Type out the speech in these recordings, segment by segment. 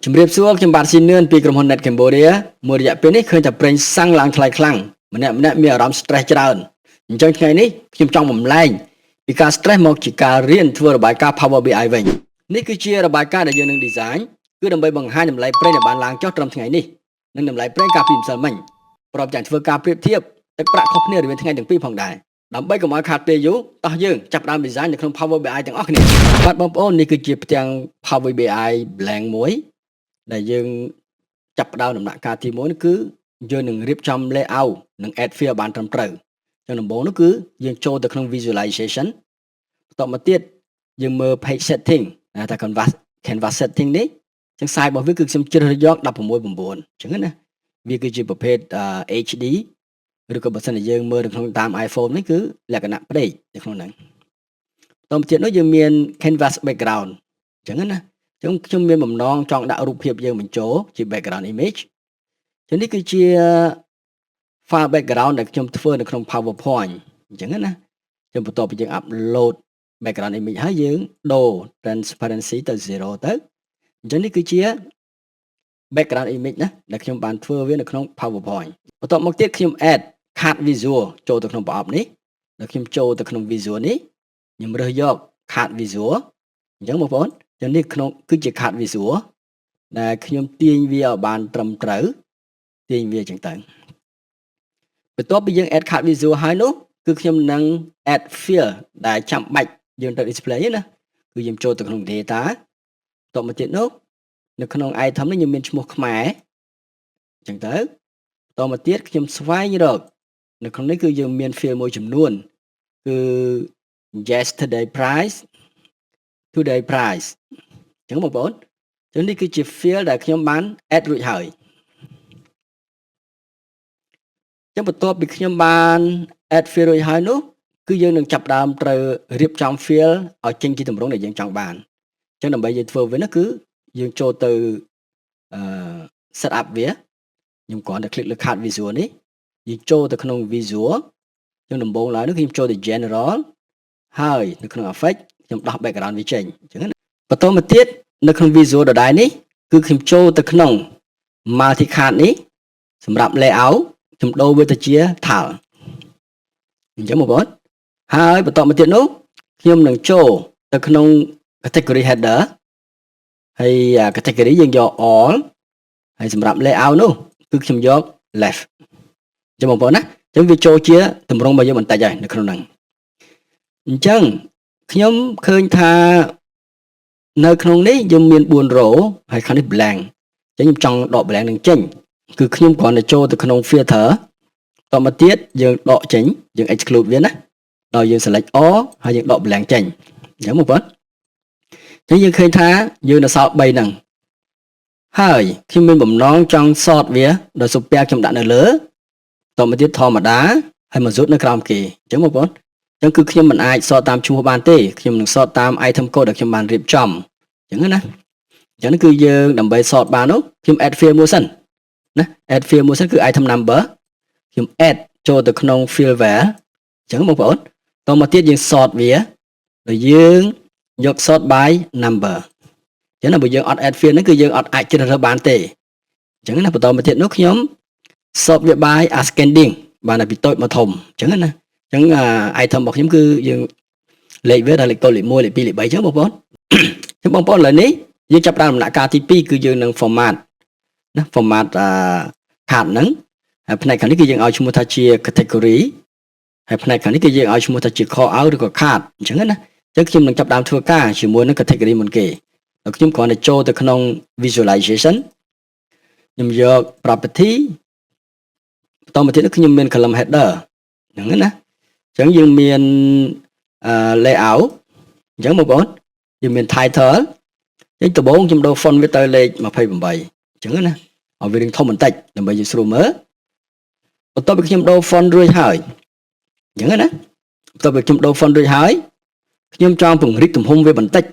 ជំរាបសួរខ្ញុំបាទស៊ីនឿនពីក្រុមហ៊ុន Net Cambodia មួយរយៈពេលនេះឃើញតែប្រេងសាំងឡើងថ្លៃខ្លាំងម្នាក់ម្នាក់មានអារម្មណ៍ stress ច្រើនអញ្ចឹងថ្ងៃនេះខ្ញុំចង់បំលែងពីការ stress មកជាការរៀនធ្វើរបាយការណ៍ Power BI វិញនេះគឺជារបាយការណ៍ដែលយើងនឹង design គឺដើម្បីបង្ហាញតម្លៃប្រេងដែលបានឡើងចុះត្រឹមថ្ងៃនេះនិងតម្លៃប្រេងកាលពីម្សិលមិញព្រមទាំងធ្វើការប្រៀបធៀបទឹកប្រាក់ខុសគ្នារវាងថ្ងៃទាំងពីរផងដែរដើម្បីកុំឲ្យខាតពេលយូរតោះយើងចាប់ផ្ដើម design នៅក្នុង Power BI ទាំងអស់គ្នាបាទបងប្អូននេះគឺជាផ្ទាំង Power BI blank មួយ ដែលយើងចាប់ផ្ដើមដំណាក់កាលទី1នោះគឺយើងនឹងរៀបចំ layout និង add field បានត្រឹមត្រូវចឹងដំបូងនោះគឺយើងចូលទៅក្នុង visualization បន្ទាប់មកទៀតយើងមើល page setting ថា canvas setting នេះចឹង size របស់វាគឺខ្ញុំជ្រើសរើសយក16:9អញ្ចឹងណាវាគឺជាប្រភេទ HD ឬក៏បើសិនជាយើងមើលនៅក្នុងតាម iPhone នេះគឺលក្ខណៈផ្ដេកនៅក្នុងហ្នឹងបន្តមកទៀតនោះយើងមាន canvas background អញ្ចឹងណាចឹងខ្ញុំមានបំណងចង់ដាក់រូបភាពយើងបញ្ចូលជា background image ចឹងនេះគឺជា file background ដែលខ្ញុំធ្វើនៅក្នុង PowerPoint អញ្ចឹងណាចឹងបន្ទាប់ពីយើង upload background image ហើយយើងដូរ transparency ទៅ0ទៅអញ្ចឹងនេះគឺជា background image ណាដែលខ្ញុំបានធ្វើវានៅក្នុង PowerPoint បន្ទាប់មកទៀតខ្ញុំ add card visual ចូលទៅក្នុងប្រអប់នេះដល់ខ្ញុំចូលទៅក្នុង visual នេះខ្ញុំរើសយក card visual អញ្ចឹងបងប្អូនចឹងនេះក្នុងគឺជា card visual ដែលខ្ញុំទាញវាឲ្យបានត្រឹមត្រូវទាញវាអញ្ចឹងទៅបន្ទាប់ពីយើង add card visual ហើយនោះគឺខ្ញុំនឹង add field ដែលចាំបាច់យើងត្រូវ display ណាគឺយើងចូលទៅក្នុង data បន្ទាប់មកទៀតនោះនៅក្នុង item នេះខ្ញុំមានឈ្មោះខ្មែរអញ្ចឹងទៅបន្តមកទៀតខ្ញុំស្វែងរកនៅក្នុងនេះគឺយើងមាន field មួយចំនួនគឺ yesterday price, today price អញ្ចឹងបងប្អូន ចឹងនេះគឺជា field ដែលខ្ញុំបាន add រួចហើយចឹងបន្ទាប់ពីខ្ញុំបាន add field រួចហើយនោះគឺយើងនឹងចាប់ផ្ដើមត្រូវរៀបចំ field ឲ្យចេញជាទម្រង់ដែលយើងចង់បានចឹងដើម្បីយើងធ្វើវានោះគឺយើងចូលទៅអឺ set up វាខ្ញុំគ្រាន់តែ click លើ card visual នេះយើងចូលទៅក្នុង visual ចឹងដំបូងឡើយនោះខ្ញុំចូលទៅ general ហើយនៅក្នុង effect ខ្ញុំដោះ background វាចេញអញ្ចឹងណាបន្តមកទៀតនៅក្នុង visual ដដែលនេះគឺខ្ញុំចូលទៅក្នុង multi card នេះសម្រាប់ layout ខ្ញុំដូរវាទៅជា tile អញ្ចឹងបងប្អូនហើយបន្តមកទៀតនោះខ្ញុំនឹងចូលទៅក្នុង category header ហើយ category យើងយក all ហើយសម្រាប់ layout នោះគឺខ្ញុំយក left អញ្ចឹងបងប្អូនណាអញ្ចឹងវាចូលជាទម្រង់របស់យើងបន្តិចហើយនៅក្នុងហ្នឹងអញ្ចឹងខ្ញុំឃើញថានៅក្នុងនេះយើងមាន4 row ហើយខាងនេះ blank អញ្ចឹងខ្ញុំចង់ដក blank នឹងចេញគឺខ្ញុំគ្រាន់តែចូលទៅក្នុង filter តមកទៀតយើងដកចេញយើង exclude វាណាដល់យើង select all ហើយយើងដក blank ចេញអញ្ចឹងបងប្អូនអញ្ចឹងយើងឃើញថាយើងនៅសល់3ហ្នឹងហើយខ្ញុំមានបំណងចង់ sort វាដោយ super ខ្ញុំដាក់នៅលើតមកទៀតធម្មតាហើយមកស៊ុតនៅក្រោមគេអញ្ចឹងបងប្អូនអញ្ចឹងគឺខ្ញុំមិនអាច sort តាមឈ្មោះបានទេខ្ញុំនឹង sort តាម item code ដែលខ្ញុំបានរៀបចំអញ្ចឹងណាអញ្ចឹងគឺយើងដើម្បី sort បាននោះខ្ញុំ add field មួយសិនណា add field មួយសិនគឺ item number ខ្ញុំ add ចូលទៅក្នុង field where អញ្ចឹងបងប្អូនតមកទៀតយើង sort វាដោយយើងយក sort by number អញ្ចឹងណាបើយើងអត់ add field ហ្នឹងគឺយើងអត់អាចជ្រើសរើសបានទេអញ្ចឹងណាបន្តមកទៀតនោះខ្ញុំ sort វា by ascending បានតែពីតូចមកធំអញ្ចឹងណាអញ្ចឹង item របស់ខ្ញុំគឺយើងលេខវាដល់លេខតូចលេខ1លេខ2លេខ3អញ្ចឹងបងប្អូនអញ្ចឹងបងប្អូនឥឡូវនេះ យើងចាប់ផ្ដើមដំណាក់កាលទី2គឺយើងនឹង format ណា format អា card ហ្នឹងហើយផ្នែកខាងនេះគឺយើងឲ្យឈ្មោះថាជា category ហើយផ្នែកខាងនេះគឺយើងឲ្យឈ្មោះថាជា call out ឬក៏ card អញ្ចឹងណាអញ្ចឹងខ្ញុំនឹងចាប់ផ្ដើមធ្វើការជាមួយនឹង category មុនគេហើយខ្ញុំគ្រាន់តែចូលទៅក្នុង visualization ខ្ញុំយក property បន្តមកទៀតខ្ញុំមាន column header ហ្នឹងណាអញ្ចឹងយើងមាន layout អញ្ចឹងបងប្អូនយើងមាន title អញ្ចឹងដំបូងខ្ញុំដូរ font វាទៅលេខ28អញ្ចឹងណាឲ្យវារៀងធំបន្តិចដើម្បីយើងស្រួលមើលបន្ទាប់ពីខ្ញុំដូរ font រួចហើយអញ្ចឹងណាបន្ទាប់ពីខ្ញុំដូរ font រួចហើយខ្ញុំចង់ពង្រីកទំហំវាបន្តិច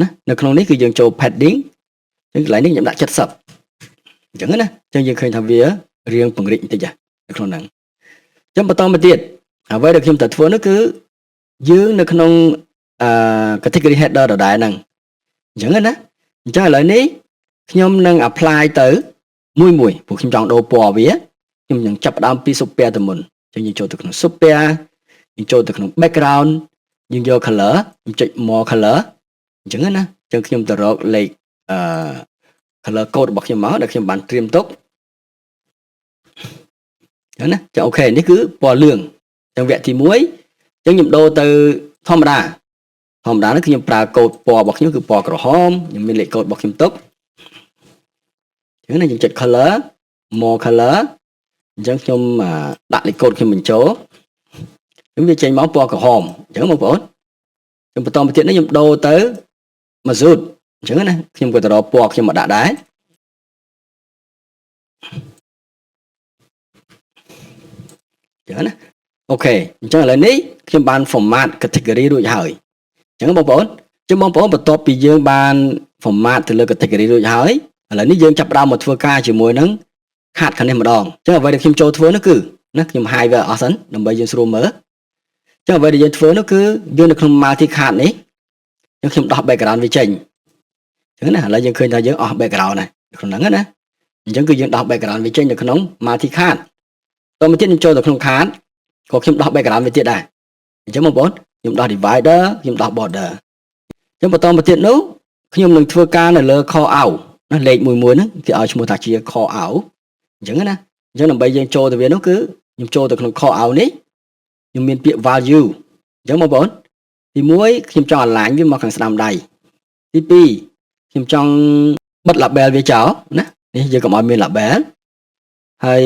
ណានៅក្នុងនេះគឺយើងចូល padding អញ្ចឹងកន្លែងនេះខ្ញុំដាក់70អញ្ចឹងណាអញ្ចឹងយើងឃើញថាវារៀងពង្រីកបន្តិចនៅក្នុងហ្នឹងអញ្ចឹងបន្តមកទៀតអ្វីដែលខ្ញុំត្រូវធ្វើនោះគឺយើងនៅក្នុងអឺ category header ដដែលហ្នឹងអញ្ចឹងណាអញ្ចឹងឥឡូវនេះ ខ្ញុំនឹង apply ទៅមួយមួយព្រោះខ្ញុំចង់ដូរពណ៌វាខ្ញុំនឹងចាប់ផ្ដើមពី super ទៅមុនអញ្ចឹងយើងចូលទៅក្នុង super យើងចូលទៅក្នុង background យើងយក color ខ្ញុំចុច more color អញ្ចឹងណាអញ្ចឹងខ្ញុំទៅរកលេខអឺ color code របស់ខ្ញុំមកដែលខ្ញុំបានត្រៀមទុកអញ្ចឹងណាចឹង OK នេះគឺពណ៌លឿងអញ្ចឹងវគ្គទី1អញ្ចឹងខ្ញុំដូរទៅធម្មតាធម្មតានេះខ្ញុំប្រើកូដពណ៌របស់ខ្ញុំគឺពណ៌ក្រហមខ្ញុំមានលេខកូដរបស់ខ្ញុំទុកអញ្ចឹងណាខ្ញុំចុច color more color អញ្ចឹងខ្ញុំដាក់លេខកូដខ្ញុំបញ្ចូលខ្ញុំវាចេញមកពណ៌ក្រហមអញ្ចឹងបងប្អូនខ្ញុំបន្តមកទៀតនេះខ្ញុំដូរទៅម៉ាស៊ូតអញ្ចឹងណាខ្ញុំក៏ទៅរកពណ៌ខ្ញុំមកដាក់ដែរអញ្ចឹងណា OK អញ្ចឹងឥឡូវនេះខ្ញុំបាន format category រួចហើយអញ្ចឹងបងប្អូនចឹងបងប្អូនបន្ទាប់ពីយើងបាន format ទៅលើ category រួចហើយឥឡូវនេះយើងចាប់ផ្ដើមមកធ្វើការជាមួយនឹង card ខាងនេះម្ដងអញ្ចឹងអ្វីដែលខ្ញុំចូលធ្វើនោះគឺណាខ្ញុំ hide វាអស់សិនដើម្បីយើងស្រួលមើលអញ្ចឹងអ្វីដែលយើងធ្វើនោះគឺយើងនៅក្នុង multi card នេះអញ្ចឹងខ្ញុំដោះ background វាចេញអញ្ចឹងណាឥឡូវយើងឃើញថាយើងអស់ background ហើយក្នុងហ្នឹងណាអញ្ចឹងគឺយើងដោះ background វាចេញនៅក្នុង multi card តមកទៀតខ្ញុំចូលទៅក្នុង card ក៏ខ្ញុំដោះ background វាទៀតដែរអញ្ចឹងបងប្អូនខ្ញុំដោះ divider ខ្ញុំដោះ border អញ្ចឹងបន្តមកទៀតនោះខ្ញុំនឹងធ្វើការនៅលើ call out ណាលេខមួយមួយហ្នឹងគេឲ្យឈ្មោះថាជា call out អញ្ចឹងណាអញ្ចឹងដើម្បីយើងចូលទៅវានោះគឺខ្ញុំចូលទៅក្នុង call out នេះខ្ញុំមានពាក្យ value អញ្ចឹងបងប្អូនទី1ខ្ញុំចង់ align វាមកខាងស្ដាំដៃទី2ខ្ញុំចង់បិទ label វាចោលណានេះយើងកុំឲ្យមាន label ហើយ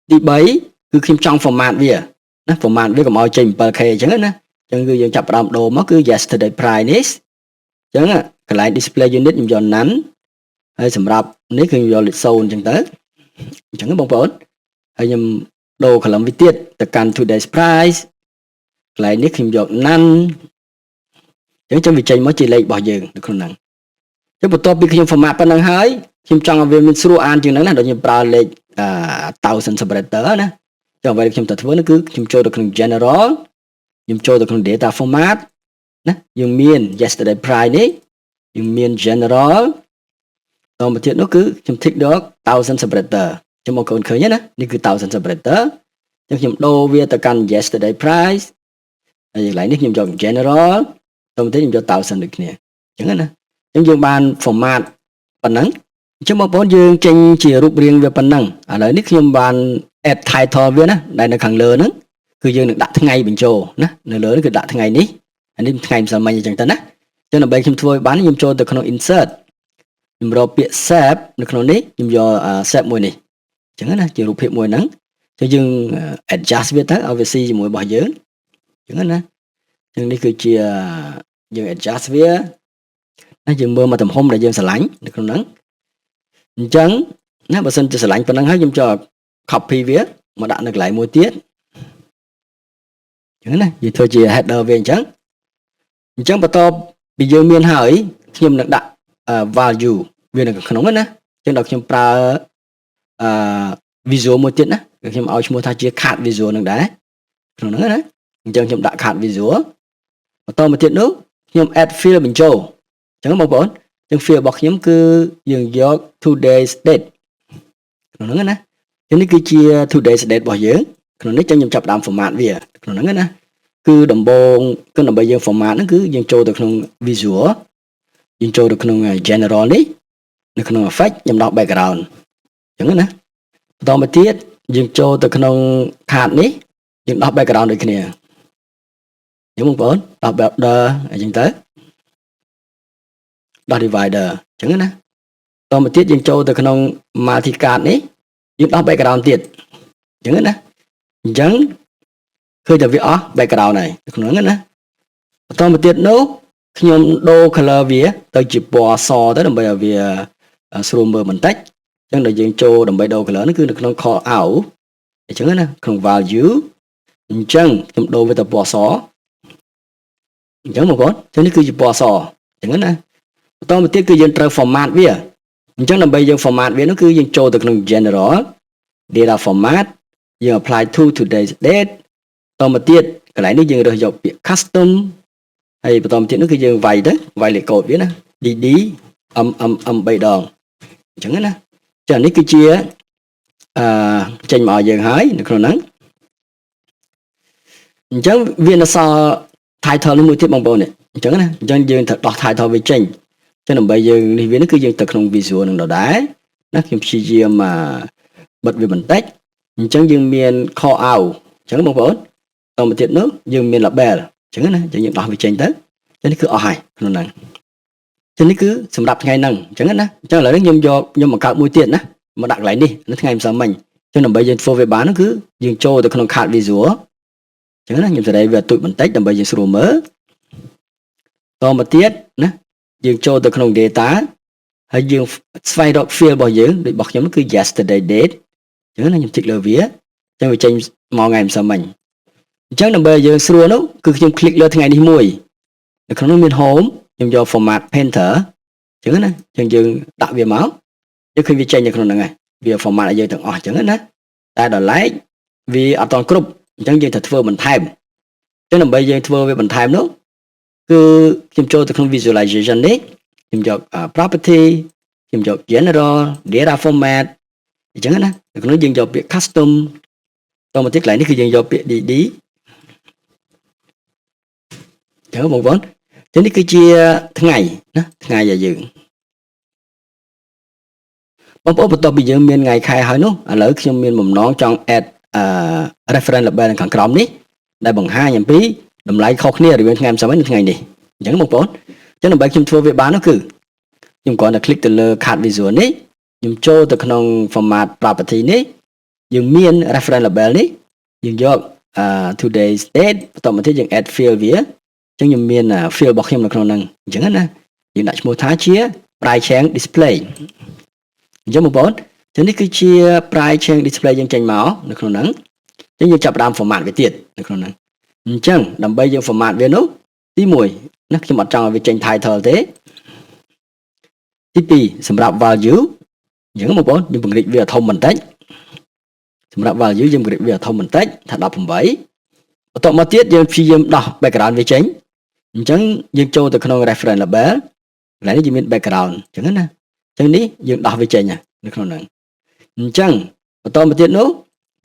ទី3គឺខ្ញុំចង់ format វាណា format វាកុំឲ្យចេញ 7K អញ្ចឹងណាអញ្ចឹងគឺយើងចាប់ផ្ដើមដូរមកគឺ yesterday price នេះអញ្ចឹងកន្លែង display unit ខ្ញុំយក none ហើយសម្រាប់នេះគឺខ្ញុំយកលេខ0អញ្ចឹងទៅអញ្ចឹងបងប្អូនហើយខ្ញុំដូរ column វាទៀតទៅកាន់ today's price កន្លែងនេះខ្ញុំយក none អញ្ចឹងចាំវាចេញមកជាលេខរបស់យើងនៅក្នុងហ្នឹងអញ្ចឹងបន្ទាប់ពីខ្ញុំ format ប៉ុណ្ណឹងហើយខ្ញុំចង់ឲ្យវាមានស្រួលអានជាងហ្នឹងណាដូចខ្ញុំប្រើលេខ1000 separator ណាចឹងអ្វីដែលខ្ញុំត្រូវធ្វើនោះគឺខ្ញុំចូលទៅក្នុង general ខ្ញុំចូលទៅក្នុង data format ណាយើងមាន yesterday price នេះយើងមាន general តមកទៀតនោះគឺខ្ញុំ tick ដល់1000 separator ចឹងបងប្អូនឃើញណានេះគឺ1000 separator ចឹងខ្ញុំដូរវាទៅកាន់ yesterday price ហើយកន្លែងនេះខ្ញុំយក general តមកទៀតខ្ញុំយក1000ដូចគ្នាចឹងណាចឹងយើងបាន format ប៉ុណ្ណឹងអញ្ចឹងបងប្អូនយើងចេញជារូបរាងវាប៉ុណ្ណឹងឥឡូវនេះខ្ញុំបាន add title វាណាដែលនៅខាងលើហ្នឹងគឺយើងនឹងដាក់ថ្ងៃបញ្ចូលណានៅលើនេះគឺដាក់ថ្ងៃនេះអានេះថ្ងៃម្សិលមិញអញ្ចឹងទៅណាអញ្ចឹងដើម្បីខ្ញុំធ្វើឲ្យបានខ្ញុំចូលទៅក្នុង insert ខ្ញុំរកពាក្យ shape នៅក្នុងនេះខ្ញុំយក shape មួយនេះអញ្ចឹងណាជារូបភាពមួយហ្នឹងអញ្ចឹងយើង adjust វាទៅឲ្យវាស៊ីជាមួយរបស់យើងអញ្ចឹងណាអញ្ចឹងនេះគឺជាយើង adjust វាណាយើងមើលមកទំហំដែលយើងស្រឡាញ់នៅក្នុងហ្នឹងអញ្ចឹងណាបើសិនជាស្រឡាញ់ប៉ុណ្ណឹងហើយខ្ញុំចូល copy វាមកដាក់នៅកន្លែងមួយទៀតអញ្ចឹងណាយើងធ្វើជា header វាអញ្ចឹងអញ្ចឹងបន្ទាប់ពីយើងមានហើយខ្ញុំនឹងដាក់ value វានៅក្នុងណាអញ្ចឹងដល់ខ្ញុំប្រើអឺ visual មួយទៀតណាគឺខ្ញុំឲ្យឈ្មោះថាជា card visual នឹងដែរក្នុងហ្នឹងណាអញ្ចឹងខ្ញុំដាក់ card visual បន្តមកទៀតនោះខ្ញុំ add field បញ្ចូលអញ្ចឹងបងប្អូនអញ្ចឹង field របស់ខ្ញុំគឺយើងយក today's date ក្នុងហ្នឹងណានេះគឺជា today's date របស់យើងក្នុងនេះចឹងខ្ញុំចាប់ដើម format វាក្នុងហ្នឹងណាគឺដំបូងគឺដើម្បីយើង format ហ្នឹងគឺយើងចូលទៅក្នុង visual យើងចូលទៅក្នុង general នេះនៅក្នុង effect ខ្ញុំដោះ background អញ្ចឹងណាបន្តមកទៀតយើងចូលទៅក្នុង card នេះយើងដោះ background ដូចគ្នាអញ្ចឹងបងប្អូនដោះ border អញ្ចឹងទៅដោះ divider អញ្ចឹងណាតមកទៀតយើងចូលទៅក្នុង multi card នេះយើងដោះ background ទៀតអញ្ចឹងណាអញ្ចឹងឃើញតែវាអស់ background ហើយក្នុងហ្នឹងណាបន្តមកទៀតនោះខ្ញុំដូរ color វាទៅជាពណ៌សទៅដើម្បីឲ្យវាស្រួលមើលបន្តិចអញ្ចឹងដល់យើងចូលដើម្បីដូរ color ហ្នឹងគឺនៅក្នុង call out អញ្ចឹងណាក្នុង value អញ្ចឹងខ្ញុំដូរវាទៅពណ៌សអញ្ចឹងបងប្អូនអញ្ចឹងនេះគឺជាពណ៌សអញ្ចឹងណាបន្តមកទៀតគឺយើងត្រូវ format វាអញ្ចឹងដើម្បីយើង format វានោះគឺយើងចូលទៅក្នុង general data format យើង apply to today's date តមកទៀតកន្លែងនេះយើងរើសយកពាក្យ custom ហើយបន្តមកទៀតនោះគឺយើងវាយទៅវាយលេខកូដវាណា DD M M M 3ដង អញ្ចឹងណាចានេះគឺជាអឺចេញមកឲ្យយើងហើយនៅក្នុងហ្នឹងអញ្ចឹងវានៅសល់ title នេះមួយទៀតបងប្អូននេះអញ្ចឹងណាអញ្ចឹងយើងត្រូវដោះ title វាចេញអញ្ចឹងដើម្បីយើងនេះវានេះគឺយើងទៅក្នុង visual នឹងដដែលណាខ្ញុំព្យាយាមបិទវាបន្តិចអញ្ចឹងយើងមាន call out អញ្ចឹងបងប្អូនតមកទៀតនោះយើងមាន label អញ្ចឹងណាអញ្ចឹងយើងដោះវាចេញទៅអញ្ចឹងនេះគឺអស់ហើយក្នុងហ្នឹងចឹងនេះគឺសម្រាប់ថ្ងៃហ្នឹងអញ្ចឹងណាអញ្ចឹងឥឡូវនេះខ្ញុំយកខ្ញុំបង្កើតមួយទៀតណាមកដាក់កន្លែងនេះនៅថ្ងៃម្សិលមិញអញ្ចឹងដើម្បីយើងធ្វើវាបាននោះគឺយើងចូលទៅក្នុង card visual អញ្ចឹងណាខ្ញុំសេរីវាទូចបន្តិចដើម្បីយើងស្រួលមើលតមកទៀតណាយើងចូលទៅក្នុង data ហើយយើងស្វែងរក field របស់យើងដូចរបស់ខ្ញុំគឺ yesterday date អញ្ចឹងណាខ្ញុំ tick លើវាអញ្ចឹងវាចេញមកថ្ងៃម្សិលមិញអញ្ចឹងដើម្បីឲ្យយើងស្រួលនោះគឺខ្ញុំ click លើថ្ងៃនេះមួយនៅក្នុងនោះមាន home ខ្ញុំយក format painter អញ្ចឹងណាអញ្ចឹងយើងដាក់វាមកយើងឃើញវាចេញនៅក្នុងហ្នឹងហើយវា format ឲ្យយើងទាំងអស់អញ្ចឹងណាតែដល់ឡែកវាអត់ទាន់គ្រប់អញ្ចឹងយើងត្រូវធ្វើបន្ថែមអញ្ចឹងដើម្បីយើងធ្វើវាបន្ថែមនោះគឺខ្ញុំចូលទៅក្នុង visualization នេះខ្ញុំយក property ខ្ញុំយក general data format អញ្ចឹងណានៅក្នុងយើងយកពាក្យ custom តមកទៀតកន្លែងនេះគឺយើងយកពាក្យ DD អញ្ចឹងបងប្អូនចឹងនេះគឺជាថ្ងៃណាថ្ងៃឲ្យយើងបងប្អូនបន្ទាប់ពីយើងមានថ្ងៃខែហើយនោះឥឡូវខ្ញុំមានបំណងចង់ add អឺ reference label នៅខាងក្រោមនេះដែលបង្ហាញអំពីតម្លៃខុសគ្នារវាងថ្ងៃម្សិលមិញនិងថ្ងៃនេះអញ្ចឹងបងប្អូនអញ្ចឹងដើម្បីខ្ញុំធ្វើវាបាននោះគឺខ្ញុំគ្រាន់តែ click ទៅលើ card visual នេះខ្ញុំចូលទៅក្នុង format property នេះយើងមាន reference label នេះយើងយក today's date បន្តមកទៀតយើង add field វាអញ្ចឹងខ្ញុំមាន field របស់ខ្ញុំនៅក្នុងហ្នឹងអញ្ចឹងណាយើងដាក់ឈ្មោះថាជា price change display អញ្ចឹងបងប្អូនចឹងនេះគឺជា price change display យើងចេញមកនៅក្នុងហ្នឹងអញ្ចឹងយើងចាប់ផ្ដើម format វាទៀតនៅក្នុងហ្នឹងអញ្ចឹងដើម្បីយើង format វានោះទី1ណាខ្ញុំអត់ចង់ឲ្យវាចេញ title ទេទី2សម្រាប់ value អញ្ចឹងបងប្អូនយើងពង្រីកវាធំបន្តិចសម្រាប់ value យើងពង្រីកវាធំបន្តិចថា18បន្ទាប់មកទៀតយើងព្យាយាមដោះ background វាចេញអញ្ចឹងយើងចូលទៅក្នុង reference label កន្លែងនេះយើងមាន background អញ្ចឹងណាអញ្ចឹងនេះយើងដោះវាចេញនៅក្នុងហ្នឹងអញ្ចឹងបន្តមកទៀតនោះ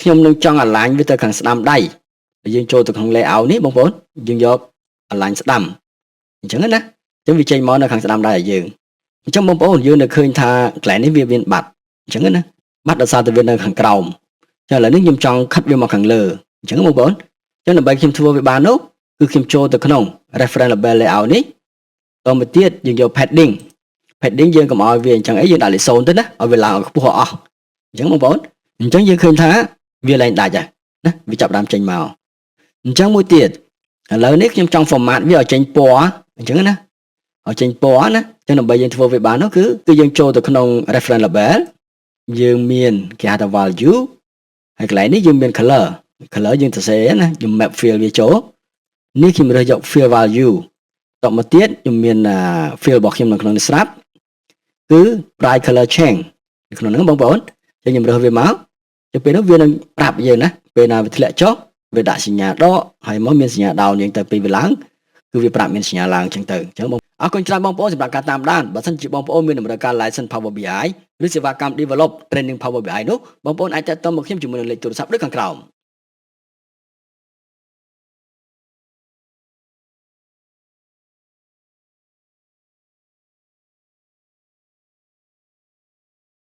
ខ្ញុំនឹងចង់ align វាទៅខាងស្ដាំដៃយើងចូលទៅក្នុង layout នេះបងប្អូនយើងយក align ស្ដាំអញ្ចឹងណាអញ្ចឹងវាចេញមកនៅខាងស្ដាំដៃឲ្យយើងអញ្ចឹងបងប្អូនយើងនៅឃើញថាកន្លែងនេះវាមានបាត់អញ្ចឹងណាបាត់ដោយសារតែវានៅខាងក្រោមចឹងឥឡូវនេះខ្ញុំចង់ខិតវាមកខាងលើអញ្ចឹងបងប្អូនអញ្ចឹងដើម្បីខ្ញុំធ្វើវាបាននោះគឺខ្ញុំចូលទៅក្នុង reference label layout នេះតមកទៀតយើងយក padding padding យើងកុំឲ្យវាអញ្ចឹងអីយើងដាក់លេខ0ទៅណាឲ្យវាឡើងឲ្យខ្ពស់អស់អញ្ចឹងបងប្អូនអញ្ចឹងយើងឃើញថាវាឡើងដាច់ហើយណាវាចាប់ដើមចេញមកអញ្ចឹងមួយទៀតឥឡូវនេះខ្ញុំចង់ format វាឲ្យចេញពណ៌អញ្ចឹងណាឲ្យចេញពណ៌ណាអញ្ចឹងដើម្បីយើងធ្វើវាបាននោះគឺគឺយើងចូលទៅក្នុង reference label យើងមានគេហៅថា value ហើយកន្លែងនេះយើងមាន color color យើងសរសេរណាខ្ញុំ map field វាចូលនេះខ្ញុំរើសយក field value តមកទៀតខ្ញុំមាន field របស់ខ្ញុំនៅក្នុងនេះស្រាប់គឺ price color change នៅក្នុងហ្នឹងបងប្អូនចឹងខ្ញុំរើសវាមកទៅពេលនោះវានឹងប្រាប់យើងណាពេលណាវាធ្លាក់ចុះវាដាក់សញ្ញាដកហើយមកមានសញ្ញា down យើងទៅពេលវាឡើងគឺវាប្រាប់មានសញ្ញាឡើងចឹងទៅអញ្ចឹងបងអរគុណច្រើនបងប្អូនសម្រាប់ការតាមដានបើសិនជាបងប្អូនមានតម្រូវការ license Power BI ឬសេវាកម្ម develop training Power BI នោះបងប្អូនអាចទាក់ទងមកខ្ញុំជាមួយនឹងលេខទូរស័ព្ទដូចខាងក្រោម។